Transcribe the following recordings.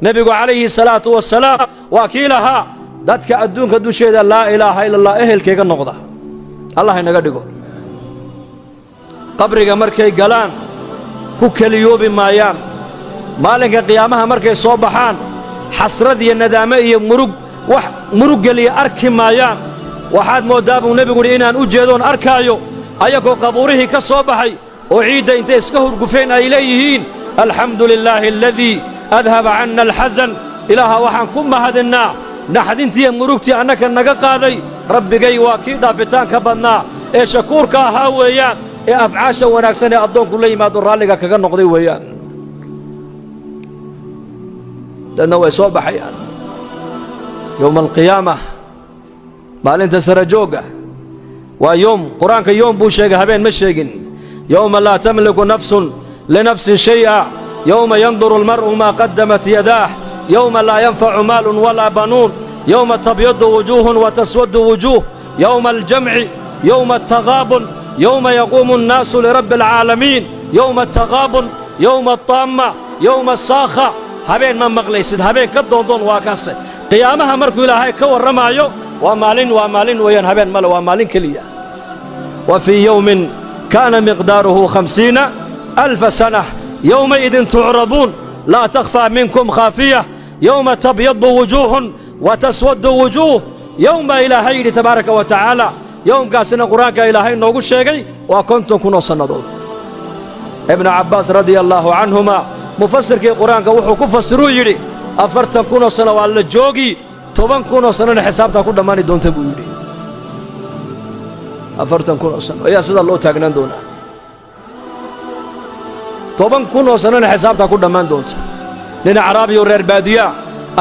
Nebigu calayhi salaatu wasalaam waa kii lahaa dadka adduunka dusheeda laa ilaaha ila Allah ehelkayga noqda, Allah inaga dhigo. Qabriga markay galaan ku keliyoobi maayaan. Maalinka qiyaamaha markay soo baxaan xasrad iyo nadaame iyo murug wax murug geliya arki maayaan. Waxaad mooddaa buu nebigu yidhi inaan u jeedoon arkaayo ayagoo qabuurihii ka soo baxay oo ciidda intay iska hurgufeen ay leeyihiin alxamdu lilaahi aladii adhaba canna alxasan. Ilaaha waxaan ku mahadinnaa naxdintiiyo murugtii annaka naga qaaday. Rabbigay waa kii dhaafitaanka badnaa ee shakuurka ahaa weeyaan, ee afcaasha wanaagsan ee addoonku la yimaado raalliga kaga noqday weeyaan. Dadna way soo baxayaan yowma alqiyaama, maalinta sarajoogga. Waa yoom, qur-aanka yoom buu sheegay, habeen ma sheegin. Yowma laa tamliku nafsun linafsin shay'a, yowma yanduru almar'u maa qaddamat yadaah, yowma laa yanfacu maalun walaa banuun, yowma tabyadu wujuuhun wa taswaddu wujuuh, yowma aljamci, yowma altaqaabun, yowma yaquumu annaasu lirabbi alcaalamiin, yowma altaqaabun, yowma altaamma, yowma asaakha. Habeen ma maqlaysid, habeen ka doondoon waa kaase. Qiyaamaha markuu Ilaahay ka warramaayo waa maalin, waa maalin weeyaan, habeen male, waa maalin keliya. Wa fii yowmin kaana miqdaaruhu 50,000 sana, yowmaidin tucraduun laa takhfaa minkum khaafiya, yowma tabyadu wujuuhun wa taswaddu wujuuh. Yowm baa Ilaahay yidhi tabaaraka wa tacaala. Yowmkaasina qur-aanka Ilaahay noogu sheegay waa 50,000 oo sannadood. Ibnu Cabbaas radia allaahu canhuma mufasirkii qur-aanka wuxuu ku fasiruu yidhi 40,000 oo sano waa la joogi, 10,000 oo sannona xisaabtaa ku dhammaani doonta buu yidhi. 40,000 oo sano ayaa sidaa loo taagnaan doonaa, 10,000 oo sannona xisaabtaa ku dhammaan doonta. Nin acraabiyo reer baadiyaa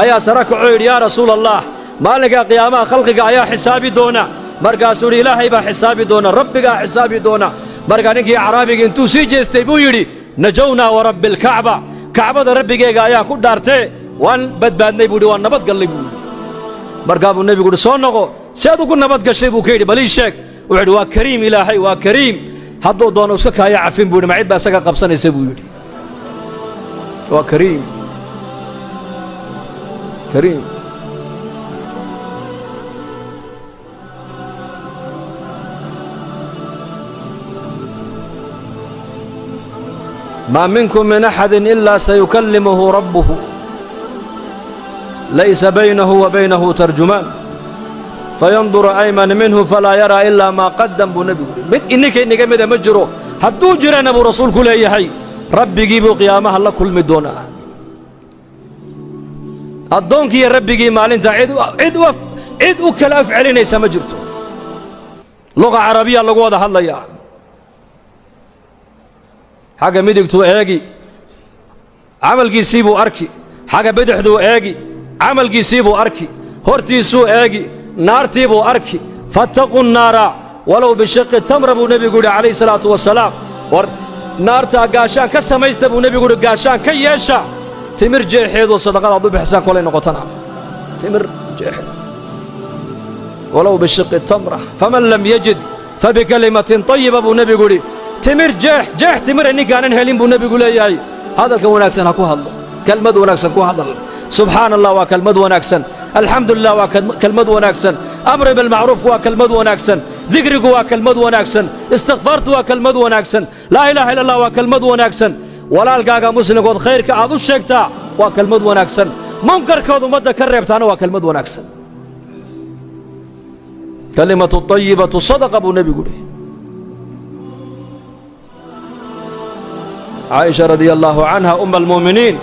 ayaa sara kacoo yidhi yaa rasuula Allah, maalinka qiyaamaha khalqiga ayaa xisaabi doona. Markaasuu yidhi Ilaahay baa xisaabi doona, rabbigaa xisaabi doona. Markaa ninkii acraabiga intuu sii jeestay buu yidhi najownaa wa rabbi alkacba, kacbada rabbigeega ayaa ku dhaartee waan badbaadnay buu yidhi, waan nabadgallay buu yidhi. Markaa buu nebigu yidhi soo noqo, si aad ugu nabad gashay buu ka yidhi, bal ii sheeg. Wuxuu yidhi waa kariim Ilaahay, waa kariim, hadduu doono iska kaaya cafin buu yidhi, ma cid baa isaga qabsanaysa buu yidhi. Waa kariim, kariim. Maa minkum min axadin ilaa sayukallimuhu rabbuhu laysa baynahu wa baynahu tarjumaan fayanduru aymana minhu falaa yaraa ilaa maa qaddam buu nebigu yidhi. Mid ininka inaga mida ma jiro, hadduu jirana buu rasuulku leeyahay rabbigii buu qiyaamaha la kulmi doonaa. Addoonkiiyo rabbigii maalintaa cid u kala af celinaysa ma jirto. Luqa carabiya lagu wada hadlayaa. Xagga midigtuu eegi camalkiisii buu arki, xagga bidixduu eegi camalkiisii buu arki, hortiisuu eegi naartii buu arki. Fattaquu nnaara walow bishiqi tamra buu nebigu yidhi calayhi salaatu wasalaam. War naartaa gaashaan ka samaysta buu nebigu yidhi, gaashaan ka yeesha timir jeexeedoo sadaqadaad u bixisaan kolay noqotana timir jeexeed, walow bishiqi tamra, faman lam yajid fabikalimatin tayiba buu nebigu yidhi. Timir jeex, jeex timira ninkaanan helin buu nebigu leeyahay hadalka wanaagsan ha ku hadlo, kelmad wanaagsan ku hadal. Subxaana Allah waa kelmad wanaagsan, alxamdu lilah waa kelmad wanaagsan, amri bilmacruufku waa kelmad wanaagsan, dikrigu waa kelmad wanaagsan, istikfaartu waa kelmad wanaagsan, laa ilaaha illa Allah waa kelmad wanaagsan, walaalkaaga muslimkood khayrka aad u sheegtaa waa kelmad wanaagsan, munkarkood ummadda ka reebtaana waa kelmad wanaagsan. Kalimatu tayibatu sadaqa buu nebigu yidhi. Caaisha radia allaahu canha umma almu'miniin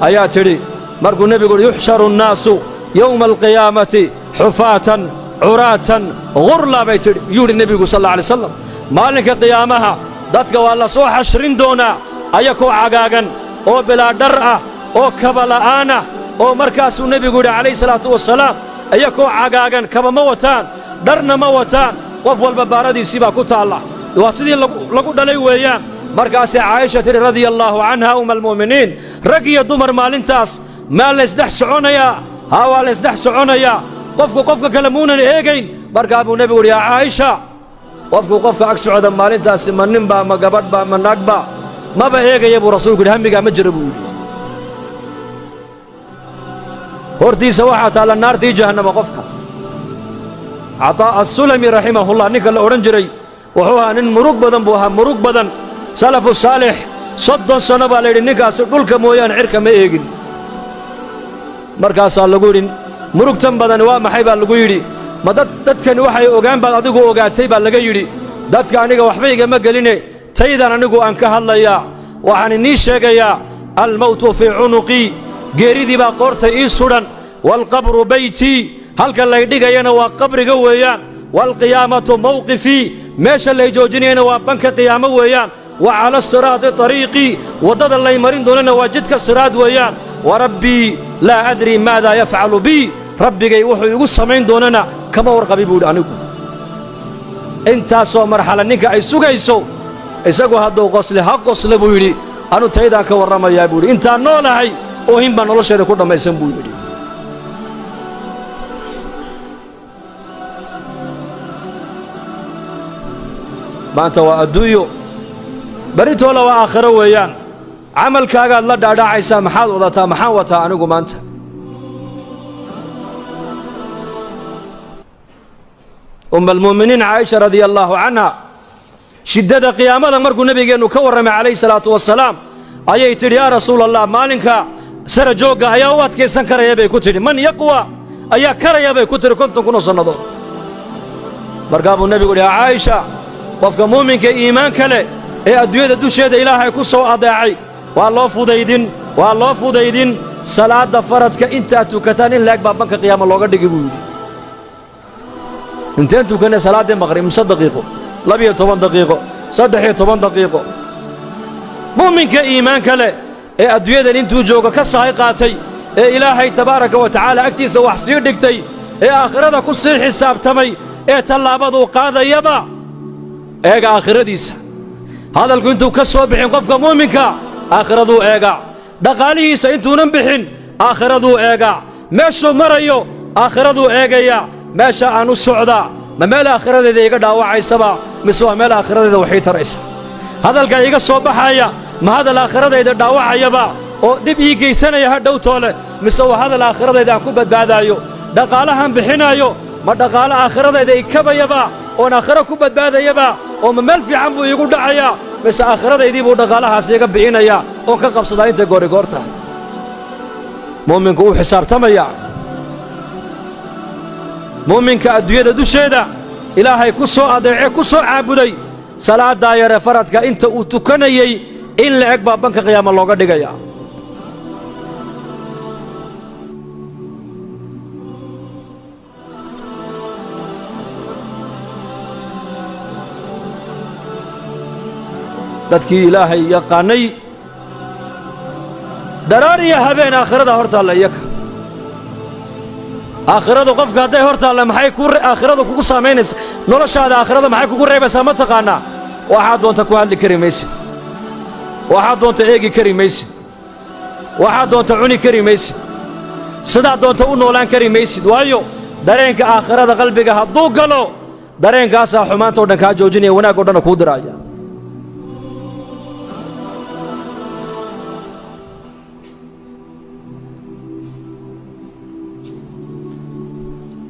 ayaa tidhi markuu nebigu yidhi yuxsharu annaasu yowma alqiyaamati xufaatan curaatan ghurla bay tidhi, yuu yidhi nebigu sal alla alay slam, maalinka qiyaamaha dadka waa la soo xashrin doonaa ayakoo cagaagan oo bilaa dhar ah oo kaba la'aan ah, oo markaasuu nebigu yidhi calayhi salaatu wasalaam ayakoo cagaagan, kaba ma wataan, dharna ma wataan, qof walba baaradiisii baa ku taalla, waa sidii lagu dhalay weeyaan. Markaasay Caaisha tidhi radia allaahu canha umma almu'miniin, rag iyo dumar maalintaas maa laysdhex soconayaa? Haa, waa laysdhex soconayaa, qofku qofka kale muunan eegayn. Markaa buu nebigu yidhi yaa Caaisha, qofku qofka ag socda maalintaasi ma ninbaa, ma gabadhbaa, ma naagba, maba eegaya buu rasuulku yidhi, hamigaa ma jiro buu yidhi. Hortiisa waxaa taalla naartii jahannama qofka. Cataa assulami raximahullah ninka la odhan jiray wuxuu ahaa nin murug badan buu ahaa, murug badan. Salafu saalix 30 sanno baa la yidhi ninkaasi dhulka mooyaane cirka ma eegin. Markaasaa lagu yidhi murugtan badani waa maxay baa lagu yidhi. Ma dadkani waxay ogaan baad adigu ogaatay baa laga yidhi. Dadka aniga waxba igama geline, taydan anigu aan ka hadlayaa. Waxaan inii sheegayaa almawtu fii cunuqii, geeridii baa qoorta ii sudhan. Waalqabru baytii, halka lay dhigayana waa qabriga weeyaan. Waalqiyaamatu mawqifii, meesha lay joojinayana waa banka qiyaamo weeyaan. Wa cala asiraati tariiqii, waddada lay marin doonana waa jidka siraad weeyaan. Wa rabbii laa adrii maadaa yafcalu bii, rabbigay wuxuu igu samayn doonana kama warqabi buu yidhi anigu. Intaasoo marxala ninka ay sugayso, isagu hadduu qosle ha qosle buu yidhi, anu taydaan ka warramayaa buu yidhi. Intaan noolahay oohin baan nolosheeda ku dhammaysan buu yidhi. Maanta waa adduunyo, berritoola waa aakhiro weeyaan. Camalkaagaad la dhaadhacaysaa, maxaad wadataa, maxaan wataa anigu maanta? Umma almu'miniin Caaisha radia allaahu canha shiddada qiyaamada markuu nebigeennu ka warramay calayhi salaatu wasalaam ayay tidhi, yaa rasuula allah, maalinka sara joogga ayaa u adkaysan karaya bay ku tidhi. Man yaqwa ayaa karaya bay ku tidhi 50,000 oo sannadood. Markaa buu nebigu yidhi, yaa Caaisha, qofka muuminka iimaanka leh ee adduunyada dusheeda Ilaahay ku soo adeecay waa loo fudaydin, waa loo fudaydin. Salaadda faradka intaad tukataan in laeg baa banka qiyaama looga dhigi buu yidhi. Inteen tukannay salaaddii maqrib? Mise daqiiqo, 12 daqiiqo, 13 daqiiqo. Muuminka iimaanka leh ee adduunyadan intuu joogo ka sahay qaatay, ee Ilaahay tabaaraka wa tacaala agtiisa wax sii dhigtay, ee aakhirada ku sii xisaabtamay, ee tallaabaduu qaadayaba eega aakhiradiisa. Hadalku intuu ka soo bixin qofka muuminka aakhiraduu eegaa, dhaqaalihiisa intuunan bixin aakhiraduu eegaa, meeshuu marayo aakhiraduu eegayaa. Meesha aan u socdaa ma meel aakhiradeeda iga dhaawacaysaba mise waa meel aakhiradeeda waxii taraysa? Hadalka iga soo baxaya ma hadal aakhiradayda dhaawacayaba oo dhib ii geysanaya ha dhowtoole, mise waa hadal aakhiradayda aan ku badbaadaayo? Dhaqaalahan bixinaayo ma dhaqaalo aakhiradayda i kabayaba oon aakhiro ku badbaadayaba, oo ma meel fiican buu iigu dhacayaa, mise aakhiradaydii buu dhaqaalahaas iga bi'inayaa oon ka qabsadaa intay goorigoor tahay? Mu'minku wuu xisaabtamayaa. Mu'minka adduunyada dusheeda Ilaahay ku soo adeece, ku soo caabuday, salaaddaa yare faradka inta uu tukanayey in la eg baa banka qiyaama looga dhigayaa. Dadkii Ilaahay yaqaannay dharaar iyo habeen aakhirada hor taalla iyaka. Aakhiradu qofka hadday hor taalla maxay ku aakhiradu kugu saamaynaysaa? Noloshaada aakhirada maxay kugu reebaysaa ma taqaannaa? Waxaad doonta ku hadli kari maysid, waxaad doonta eegi kari maysid, waxaad doonta cuni kari maysid, sidaad doonta u noolaan kari maysid. Waayo dareenka aakhirada qalbiga hadduu galo, dareenkaasaa xumaanta o dhan kaa joojinaya, wanaag o dhanna kuu diraaya.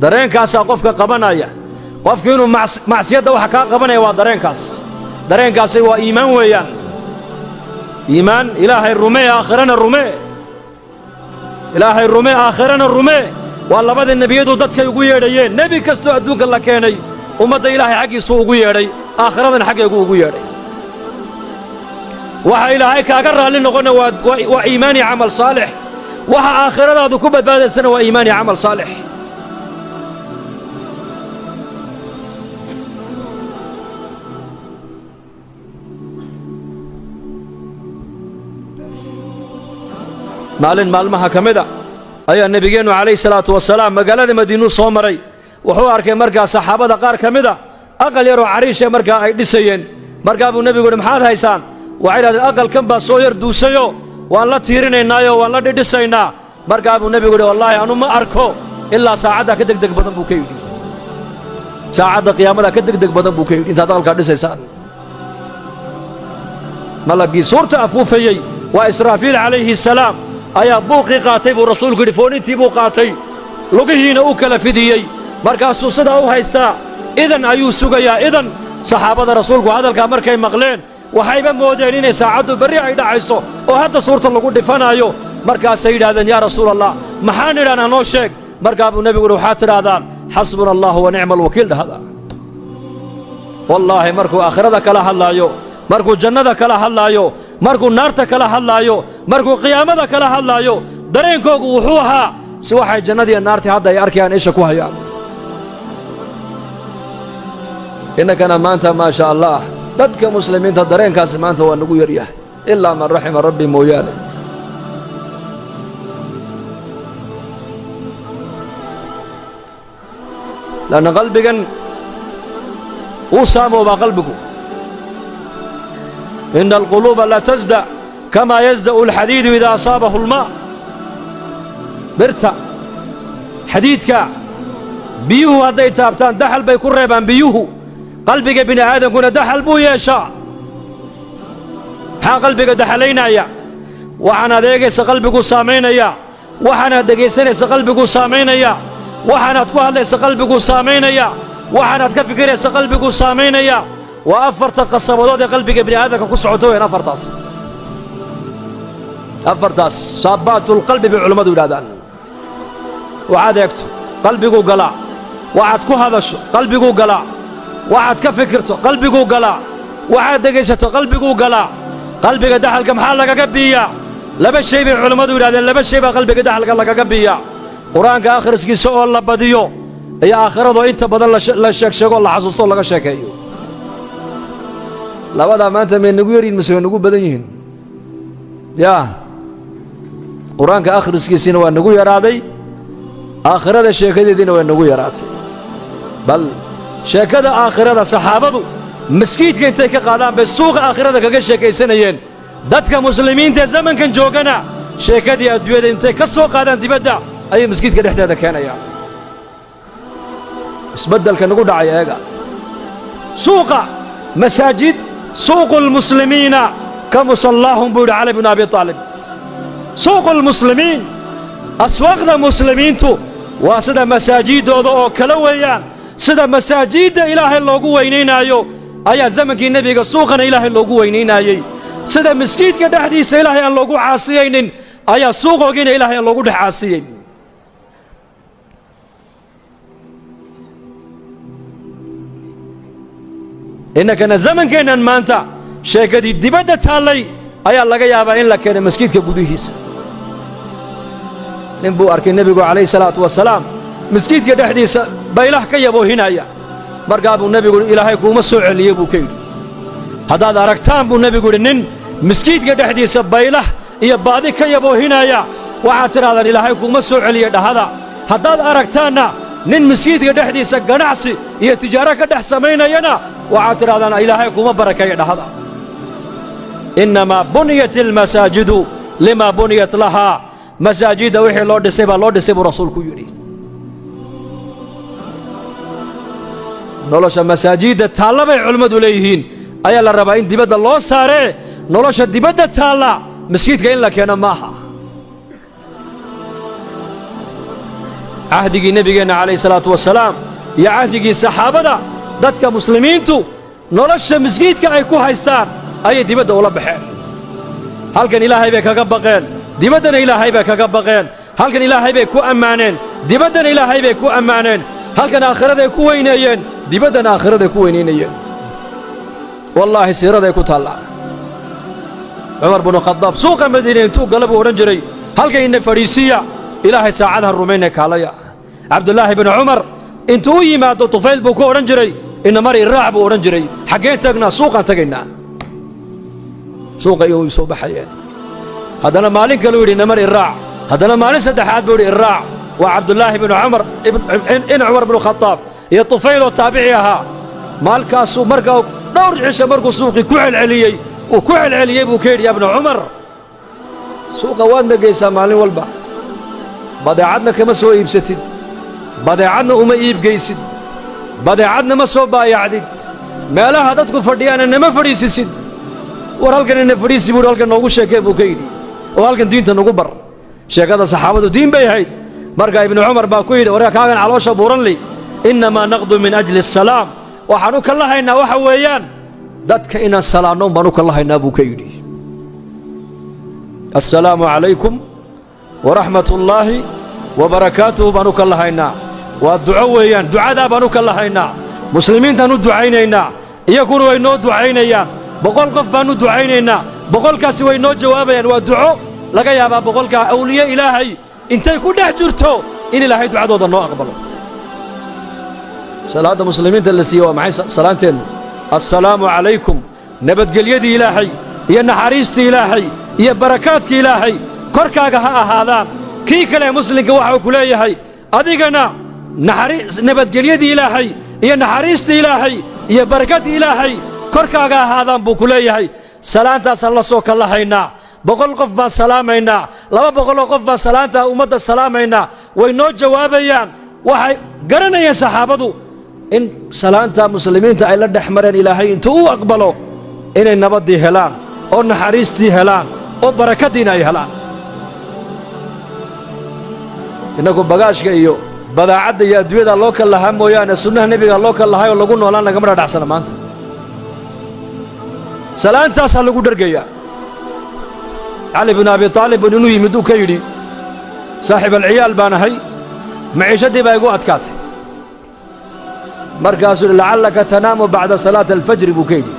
Dareenkaasaa qofka qabanaya. Qofku inuu macsiyadda waxa kaa qabanaya waa dareenkaas. Dareenkaasi waa iimaan weeyaan. Iimaan Ilaahay rumee, aakhirana rumee. Ilaahay rumee, aakhirana rumee. Waa labada nebiyadu dadkay ugu yeedhayeen. Nebi kastoo adduunka la keenay ummadda Ilaahay xaggiisuu ugu yeedhay, aakhiradana xaggeegu ugu yeedhay. Waxa Ilaahay kaaga raalli noqonna waa iimaan iyo camal saalix. Waxa aakhiradaadu ku badbaadaysana waa iimaan iyo camal saalix. Maalin maalmaha ka mida ayaa nebigeennu calayhi salaatu wasalaam magaalada Madiinuu soo maray. Wuxuu arkay markaa saxaabada qaar ka mida aqal yaroo cariishee markaa ay dhisayeen. Markaa buu nebigu yidhi, maxaad haysaan? Waxay idhahdeen, aqalkan baa soo yar duusayoo waan la tiirinaynaayoo waan la dhidhisaynaa. Markaa buu nebigu yidhi, wallaahi anu ma arko ilaa saacaddaa ka degdeg badan buu ka yidhi. Saacadda qiyaamadaa ka degdeg badan buu ka yidhi intaad aqalkaa dhisaysaan. Malaggii suurta afuufayey waa Israafiil calayhi salaam. Ayaa buuqii qaatay buu rasuulku yidhi, foonintii buu qaatay, lugihiina u kala fidiyey, markaasuu sidaa u haystaa, idan ayuu sugayaa idan. Saxaabada rasuulku hadalkaa markay maqleen waxayba moodeen inay saacaddu berri ay dhacayso oo hadda suurta lagu dhifanaayo. Markaasay yidhahdeen, yaa rasuul allah, maxaan idhahnaa, noo sheeg. Markaa buu nebigu yidhi, waxaad tidhaahdaan xasbuna allahu wa nicma alwakiil dhahda. Wallaahi, markuu aakhirada kala hadlaayo, markuu jannada kala hadlaayo, markuu naarta kala hadlaayo, markuu qiyaamada kala hadlaayo, dareenkoogu wuxuu ahaa si waxay jannadiiyo naartii hadda ay arkayaan isha ku hayaan. Innakana maanta maa sha allah dadka muslimiinta dareenkaasi maanta waa nagu yaryahay, ilaa man raxima rabbi mooyaane. Lanna qalbigan wuu saamoobaa qalbigu. Ina alquluuba la tasda kamaa yasda'u alxadiidu idaa asaabahu almaa. Birta xadiidka biyuhu hadday taabtaan daxal bay ku reebaan biyuhu. Qalbiga bini aadamkuna daxal buu yeeshaa. Maxaa qalbiga daxalaynaya? Waxaanaad eegaysa qalbiguu saamaynaya, waxaanaad dhegaysanaysa qalbiguu saamaynaya, waxaanaad ku hadlaysa qalbiguu saamaynaya, waxaanaad ka fikiraysa qalbiguu saamaynaya. Waa afarta qasabadood ee qalbiga bini aadamka ku socota weyaan afartaas. Afartaas saabaatulqalbi bay culammadu yidhahdaan. Waxaad eegto qalbiguu galaa, waxaad ku hadasho qalbiguu galaa, waxaad ka fikirto qalbiguu galaa, waxaad dhegaysato qalbiguu galaa. Qalbiga daxalka maxaa lagaga biiyaa? Laba shay bay culammadu yidhahdeen, laba shay baa qalbiga daxalka lagaga biiyaa: qur-aanka akhriskiisa oo la badiyo iyo aakhiradoo inta badan la sheegsheego, la xasuusto oo laga sheekeeyo. Labadaa maanta may nagu yaryihin mise way nagu badan yihiin? Yaa qur-aanka akhriskiisiina waa nagu yaraaday, aakhirada sheekadeediina waa nagu yaraatay. Bal sheekada aakhirada saxaabadu maskiidka intay ka qaadaan bay suuqa aakhirada kaga sheekaysanayeen. Dadka muslimiinta ee zamankan joogana sheekadii adduunyada intay ka soo qaadaan dibadda ayay maskiidka dhexdeeda keenayaan. Isbeddelka nagu dhacay eega. Suuqa masaajid, suuqu lmuslimiina ka musallaahum buu yidhi Cali bnu Abi Aalib. Suuqu lmuslimiin, aswaaqda muslimiintu waa sida masaajiddooda oo kale weeyaan. Sida masaajidda ilaahay loogu weynaynaayo ayaa zamankii nebiga suuqana ilaahay loogu weynaynaayey. Sida maskiidka dhexdiisa ilaahay aan loogu caasiyaynin ayaa suuqoogiina ilaahay aan loogu dhex caasiyeyn. Innakana zamankeennan maanta sheekadii dibadda taallay ayaa laga yaabaa in la keenay maskiidka gudihiisa. Nin buu arkay nebigu calayhi salaatu wasalaam maskiidka dhexdiisa baylah ka yaboohinaya. Markaa buu nebigu ilaahay kuuma soo celiyey buu ka yidhi. Haddaad aragtaan buu nebigu yidhi nin maskiidka dhexdiisa baylah iyo baadi ka yaboohinaya, waxaad tidhahdaan ilaahay kuuma soo celiyey dhahada. Haddaad aragtaanna nin maskiidka dhexdiisa ganacsi iyo tijaaro ka dhex samaynayana, waxaad tidhahdaan ilaahay kuuma barakeeya dhahada. Innamaa buniyat almasaajidu limaa buniyat lahaa. Masaajidda wixii loo dhisay baa loo dhisay buu rasuulku yidhi. Nolosha masaajidda taalla bay culimmadu leeyihiin ayaa la rabaa in dibadda loo saaree, nolosha dibadda taalla maskiidka in la keeno maaha. Cahdigii nebigeenna calayhi salaatu wasalaam iyo cahdigii saxaabada dadka muslimiintu nolosha maskiidka ay ku haystaan ayay dibadda ula baxeen. Halkan ilaahay bay kaga baqeen, dibaddana ilaahay bay kaga baqeen. Halkan ilaahay bay ku ammaaneen, dibaddana ilaahay bay ku ammaaneen. Halkan aakhiraday ku weyneeyeen, dibaddana aakhiraday ku weynaynayeen. Wallaahi siiraday ku taallaa. Cumar binu Khadaab suuqa Madiine intuu gala buu odhan jiray, halkan ina fadhiisiiya, ilaahay saacadaha rumaynee kaalaya. Cabdullaahi binu Cumar intuu u yimaado Tufayl buu ku odhan jiray, ina mari raac buu odhan jiray. Xaggeen tagnaa? Suuqaan tagaynaa. Suuqa iyo way soo baxayeen. Haddana maalin kaluu yidhi namar iraac. Haddana maalin saddexaad buu yidhi iraac. Waa Cabdullaahi binu Cumar in Cumar binu Khadaab iyo Tufayl oo taabici ahaa. Maalkaasuu markaa dhowr cisho markuu suuqii ku celceliyey uu ku celceliyey buu ka yidhi, yaa bnu Cumar, suuqa waadna geysaa maalin walba, badeecadna kama soo iibsatid, badeecadna uma iibgeysid, badeecadna ma soo baayacdid, meelaha dadku fadhiyaana nama fadhiisisid. War halkan ina fadhiisi buuhi, halkan noogu sheekee buu ka yidhi, oo halkan diinta nagu bar. Sheekada saxaabadu diin bay ahayd. Marka Ibnu Cumar baa ku yidhi, warka kaagan caloosha buuranli, innamaa naqdu min ajli asalaam, waxaan u kallahaynaa waxa weeyaan dadka inaan salaannoon baan u kallahaynaa buu ka yidhi. Assalaamu calaykum waraxmat ullaahi wa barakaatuhu baan u kallahaynaa. Waa duco weeyaan, ducadaa baan u kallahaynaa. Muslimiintaan u ducaynaynaa, iyaguna way noo ducaynayaan. 100 qof baan u ducaynaynaa, 100kaasi way noo jawaabayaan. Waa duco laga yaabaa 100kaa awliye Ilaahay intay ku dhex jirto in Ilaahay ducadooda noo aqbalo. Salaadda muslimiinta la siiye waa maxay? Salaanteennu assalaamu calaykum, nabadgelyadii Ilaahay iyo naxariistii Ilaahay iyo barakaadkii Ilaahay korkaaga ha ahaadaan. Kii kale muslimka waxau ku leeyahay adigana nabadgelyadii Ilaahay iyo naxariistii Ilaahay iyo barakadii Ilaahay korkaaga ahaadaan buu ku leeyahay. Salaantaasaan la soo kallahaynaa. 100 qof baan salaamaynaa, 200oo qof baan salaantaa ummadda salaamaynaa, way noo jawaabayaan. Waxay garanayeen saxaabadu in salaantaa muslimiinta ay la dhex mareen Ilaahay intuu u aqbalo inay nabaddii helaan oo naxariistii helaan oo barakaddiina ay helaan. Innagu bagaashka iyo badaacadda iyo adduunyada loo kal lahaa mooyaane sunnaha nebiga loo kal lahay oo lagu noolaan lagama dhadhacsana maanta. Salaantaasaa lagu dhergayaa. Cali binu Abi Taalib inuu yimid uu ka yidhi, saaxiib alciyaal baan ahay, maciishaddii baa igu adkaatay. Markaasuu yidhi, lacallaka tanaamu bacda salaati alfajri buu ka yidhi,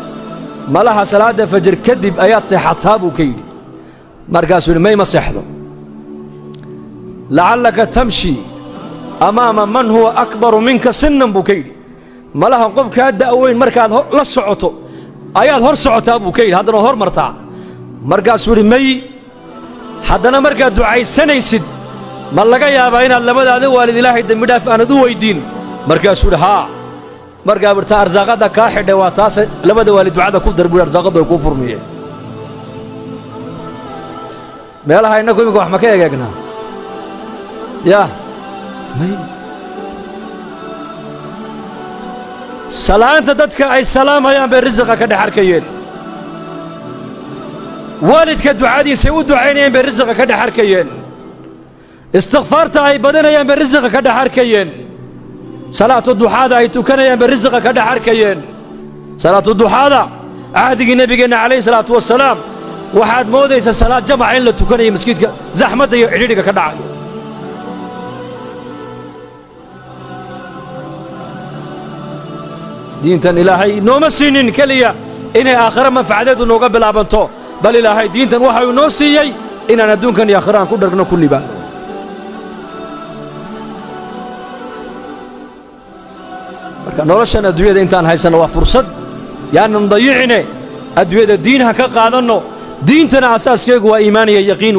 malaha salaadda fajr kadib ayaad seexataa buu ka yidhi. Markaasuu yidhi, may, ma seexdo. Lacallaka tamshi amaama man huwa akbaru minka sinnan buu ka yidhi, malaha qof kaa da'weyn markaad la socoto ayaad hor socotaa buu ka yidhi, haddana hor martaa. Markaasuu yidhi, may. Haddana markaad ducaysanaysid ma laga yaabaa inaad labadaada waalid Ilaahay dembidhaaf aanad u weyddiin? Markaasuu yidhi, haa. Markaa burta arsaaqadda kaa xidhay waa taase, labada waalid ducada ku dar buu, arsaaqaddu ay kuu furmiyeen. Meelaha innagu iminka wax ma ka egeegnaa? Yaa may, salaanta dadka ay salaamayaan bay risiqa ka dhex arkayeen. Waalidka ducadiisay u ducaynayeen bay risiqa ka dhex arkayeen. Istikfaarta ay badanayaan bay risiqa ka dhex arkayeen. Salaatu duxaada ay tukanayaan bay risiqa ka dhex arkayeen. Salaatu duxaada cahdigii nebigeenna calayhi salaatu wasalaam waxaad moodaysaa salaad jamaca in la tukanayo, maskiidka zaxmadda iyo cidhidhiga ka dhacayo. Diintan Ilaahay nooma siinin keliya inay aakhiro manfacadeedu nooga bilaabanto, bal Ilaahay diintan waxa uu noo siiyey inaan adduunkan iyo aakhiro aan ku dhargno, ku libaano. Marka noloshan adduunyada intaan haysanno waa fursad, yaanan dayicine. Adduunyada diin ha ka qaadanno. Diintana asaaskeegu waa iimaan iyo yaqiin.